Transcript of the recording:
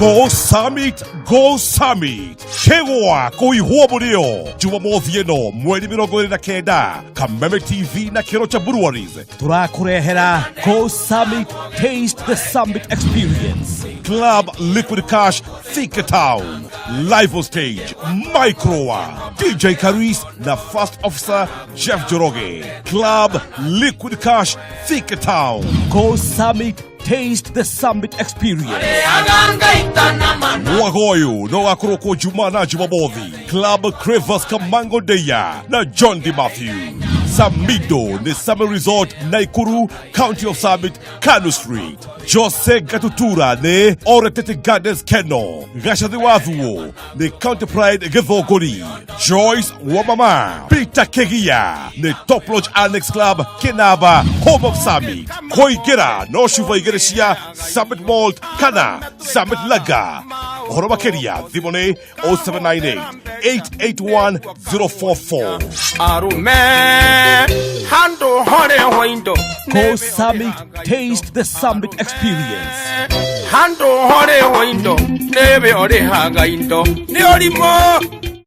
Go Summit, Go Summit. Kĩgwa kũihwo mũrĩo Jumamothi ĩno mweri 29, Kameme TV na Kĩrocha Breweries tũrakũrehera Go Summit, Taste the Summit Experience. Club Liquid Cash, Thika Town. Live on stage, Microa, DJ Caris na First Officer Jeff Njoroge. Club Liquid Cash, Thika Town. Go Summit, Taste the Summit Experience. Mwaka ũyũ no gakorwo kuo Juma na Jumamothi. Club Crevas Kamango Deya na John D. Matthew. Samido ni Summer Resort Naikuru, County of Summit, Kanu Street. Jose Gatutura nĩ Oretete Gardens Keno. Gacathi wa Thuo nĩ County Pride Gĩthũngũri. Joyce Wamama, Peter Kegia nĩ Top Lodge Annex Club Kinaba, Home of Summit. Kũingĩra no cuba igĩrĩ cia Summit Malt kana Summit Lager. Ũhoro makĩria thimũ nĩ 0798 881 044. Arume handu hore hoindo. Go Summit, Taste the Summit Experience. Handu hore hoindo nebe ore haga indo ni orimo.